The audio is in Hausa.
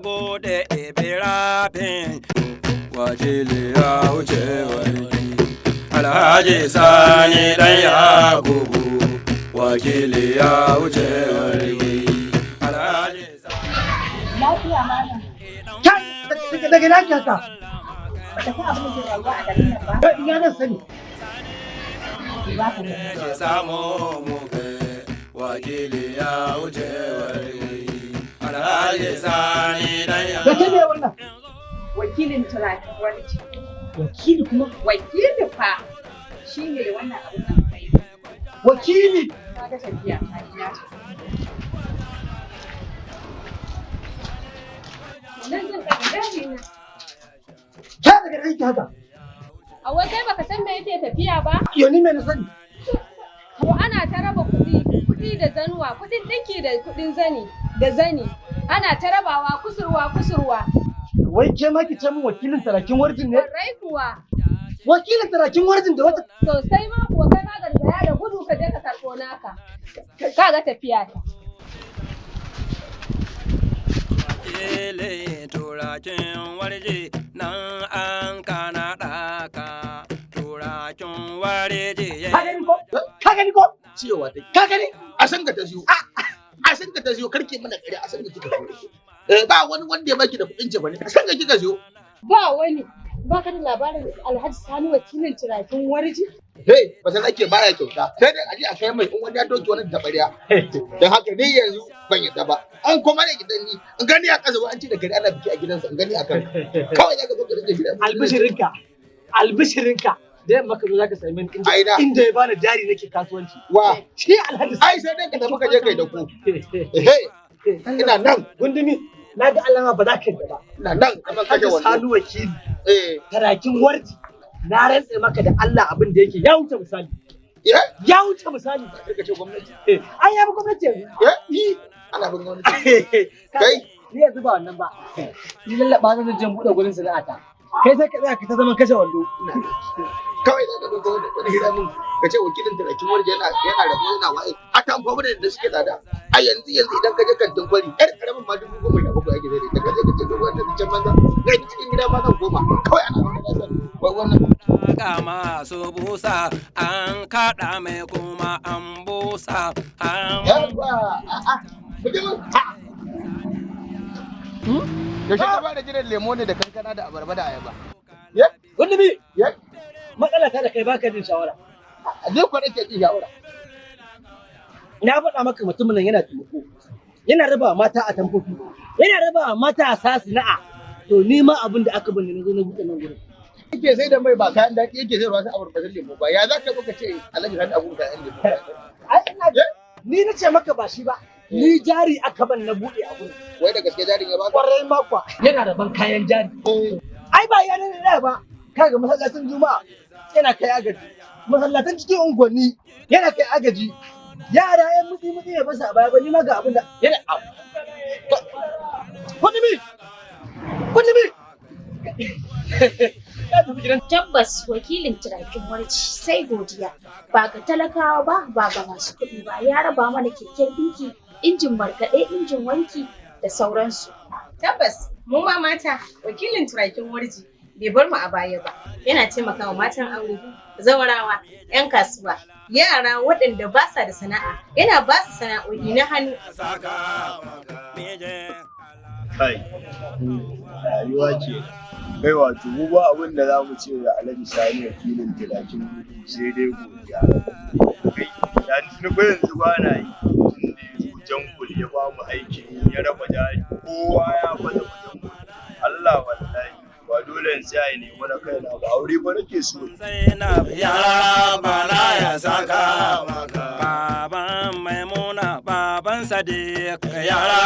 Gode Ibrahim wakili ya wuce wargi. Alhaji Sani dan Yakubu wakili ya wuce wargi. Alhaji Sani. Lafiya, malam. Kai, daga naki haka? Baka san abin da ke faruwa a garin nan ba? Eh, ina zan sani? Ba ka da. Shi samu muke wakili ya wuce wargi. Alhaji Sani dan Da ke me wannan? Wakilin turakin warji. Wakili kuma? Wakili fa shi ne wannan abin da muka yi. Wakili. Ka ga tafiya ta ina ta. Nan zan ɗaga jari na. Ke, daga naki haka? A wai kai baka san me yake tafiya ba? Yo, ni me na sani? To ana ta raba kuɗi, kuɗi da zanuwa, kuɗin ɗinki da kuɗin zani, da zani. Ana ta rabawa kusurwa kusurwa. Wai ke ma ki ce min wakilin tarakin warjin ne? Kwarai kuwa. Wakilin tarakin warjin da wata Sosai ma kuwa, kai ma garzaya da gudu ka je ka karɓo naka. Ka ga tafiya ta. Wakili turakin warji nan an kana ɗaka turakin warji. Ka gani ko? Ka gani ko? Cewa take. Ka gani? A san ka ta siyo. A san ka ta siyo, karke mana kare, a san ka kika siyo. Eh, ba wani wanda ya baki da kuɗin cefane. A san ka kika siyo. Ba wani. Ba ka da labarin Alhaji Sani wakilin turakin warji? Hey, ba san ake baya kyauta. Sai dai aje a kai mai in wani ya doke wani tabariya. Dan haka ni yanzu ban yadda ba. An kuma ne gidan ni. In gani a ƙasa, an ci da kare ana biki a gidansa, in gani a kan. Kawai za ka zo ka rike shi. Albishirinka. Albishirinka. Da yamma ka zo zaka same ni A ina? inda ya bani jari nake kasuwanci. Wa. Shi Alhaji Ai sai dai ka tafi ka je kai da ku. Hey, ina nan. Gundumi, na ga alama ba za ka yadda ba. Ina nan kamar kashe Alhaji wando. Sani wakili. Eh, Tarakin warji. Na rantse maka da Allah, abin da yake ya wuce misali. Eh? Ya wuce misali. Sai ka ce gwamnati. Eh, ai ya bi gwamnati yanzu. Eh? Ana bin gwamnati. Kai? Ni yanzu ba wannan ba. Ni lallaba zan je buɗe gurin sana'ata. Kai sai ka tsaya ka ta zaman kashe wando. Kawai za ka zo wani hira mun ka ce wakilin tarakin warje yana rabo yana waye a tamfa da suke tsada a yanzu. Yanzu idan ka je kantin kwari, yar karamin ma 17,000 ake zai da ka je ka ce duk wannan can banza kai cikin gida ma zan koma kawai ana zama na san wai wannan. Ga masu busa an kaɗa mai kuma an busa an Yawwa, a'a, mutumin yaushe ka fara jiran lemo ne da kankana da abarba da ayaba? Gundumi, Ye? matsala ta da kai, baka jin shawara. A je kwa nake jin shawara. Na faɗa maka mutumin nan yana taimako. Yana raba mata a tamfofi. Yana raba mata a sana'a. To ni ma abin da aka bani na zo na buɗe nan gurin. Yake sai da mai ba kayan daɗi yake sayarwa sai abarba da lemo ba, ya za ka zo ka ce Alhaji Sani abu kayan lemo? Ai ina ni na ce maka ba shi ba. Ni jari aka ban na buɗe a gurin. Wai da gaske jarin ya baka? Kwarai makwa yana raban kayan jari. Ai ba yana da ba. Kaga masallacin Juma'a yana kai agaji. Masallatan cikin unguwanni yana kai agaji. Yara yan mutsi mutsi ya fasa a baya ba, ni ma ga abin da yana. Kundumi! Kundumi! Ya tafi gidan. Tabbas wakilin turakin warji sai godiya. Ba ga talakawa ba, ba ga masu kuɗi ba. Ya raba mana keken ɗinki, injin markaɗe, injin wanki da sauransu. Tabbas, mu ma mata, wakilin turakin warji bai bar mu a baya ba. Yana taimakawa matan aure, zawarawa, 'yan kasuwa, yara waɗanda ba sa da sana'a, yana ba su sana'o'i na hannu. Saka mijin Kai, rayuwa ce. Kai, wato mu ba abin da za mu ce da Alhaji Sani wakilin turakin gudu sai dai godiya. Kai, yanzu ba yanzu ba na yi tun da ya zo jangul ya ba mu aikin yi, ya raba jari, kowa ya baza jangul. Allah, wallahi ba dole in sai in nemi na kaina ba, aure ba nake so. Zainab ya bala ya saka maka baban Maimuna, baban Sadiq yara.